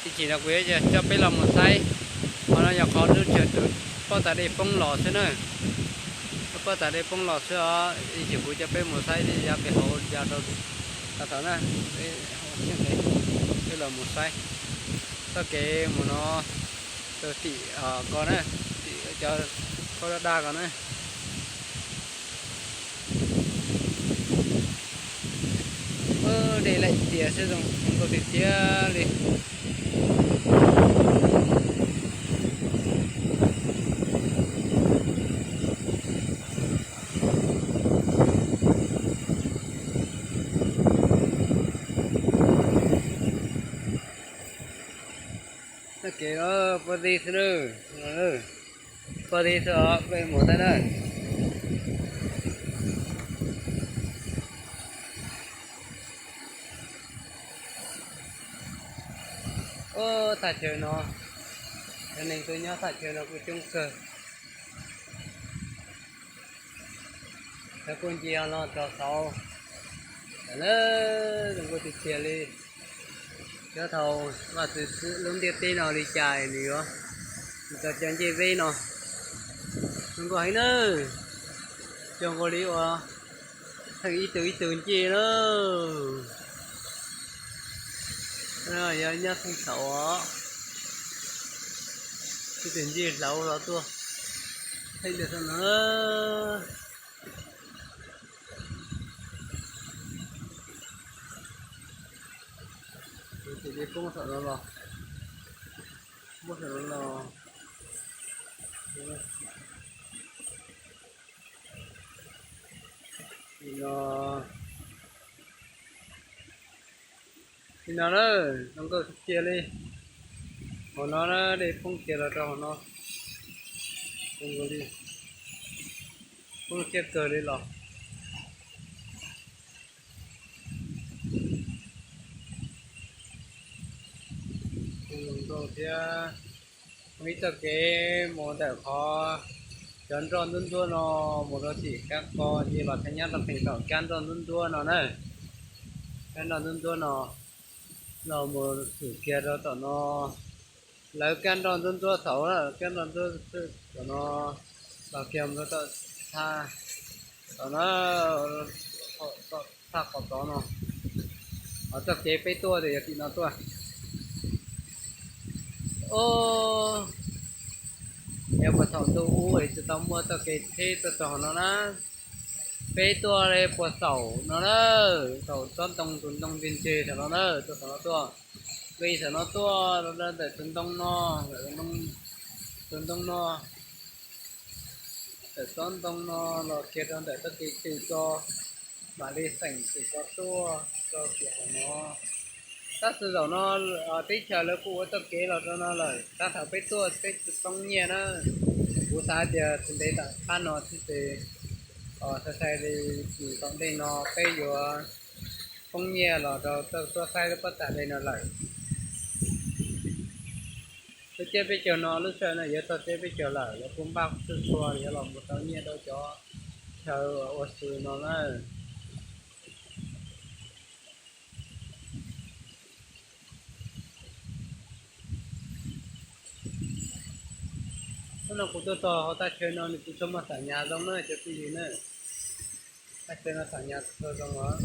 Ib chim no kuv yuav coj peb los mus saib, qhov no yog qhov lub sij hawm pob tag dej poob los xwb na. Lub pob tag dej poob los xwb os, ib chim kuv coj peb mus saib ya pem hauv ya rau thaum na. Peb los mus saib txoj kev mus no rau tim ko na, tim cov khaub daj daj ko na. Dej laim tias xwb zoo nkauj tiag tiag li. Txoj kev puag tib xwb, puag tib xwb os, peb mus saib na. Ub, thaj chaw no, cov neeg tuaj nyob thaj chaw no kuj coob kawg. Lawv kuj ncia los rau saud lawm, zoo nkauj tiag tiag li. Xyov thaum Vajtswv xwb lub ntiaj teb no li cas nws yuav tso cov ncej zeb no zoo nkauj heev na. Zoo nkaus li uas theej ib tug ib tug ncej na. Yog nyob theej saud os, ib tug ncej hlauv los tuaj theej ntawm no. Kuv tus li poob saum no los, poob saum no los, no, li no na, zoo nkauj tiag tiag li. Hauv no na, dej poob tiag los rau hauv no, zoo nkaus li poob siab kawg li los. Zoo nkauj thiab. Muaj ib txoj kev mus ntawm qhov cov nroj ntub ntuab no mus rau tim kab ko ces los txhais nyob rau pem tom kab nroj ntub ntuab no na. Kab nroj ntub ntuab no los mus txwm kiag rau tom no. Lawv kab nroj ntub ntuab thaum, kab nroj ntub ntuab tom no los kiag mus rau tom thaj, tom no, tom thaj qhov tod no. Ho txoj kev peb tuaj ces yog tim no tuaj. Ub, yog puas thaum ntuj ub es tsis tau muaj txoj kev tsheb tuaj txog no na. Peb tuaj li puas xaum no na, xaum tsob ntoo tus ntoo ntseg ntseg thaum no na, tuaj thaum no tuaj. Nqis thaum no tuaj rau ntawm tus ntoo no, tus ntoo no, ntawm tsob ntoo no los kiag rau ntawm txoj kev tws ko, mam li xeem tws ko tuaj rau tim hauv no. Tab sis zaum no teb chaws lawv kuj ua txoj kev los rau no lawm, tab thaum peb tuaj peb tsis poob nyiaj na. Kuv xav tias tsis ntev tom qab no xwb ces sai sai li tim tom ntej no peb yuav poob nyiaj los rau tuaj saib lub pob tag dej no lawm. Lub tsiab peb caug no lub sij hawm no yuav txog tsiab peb caug lawm, lawv kuj npaj txhua txhua yuav los mus tau nyiaj rau cov chaw ua si no na. Hnub no kuv tuaj txog hauv thaj chaw no nws kuj tsis muaj xam nyas zoo na cov phooj ywg na. Thaj chaw no xam nyas tsis tshua zoo os.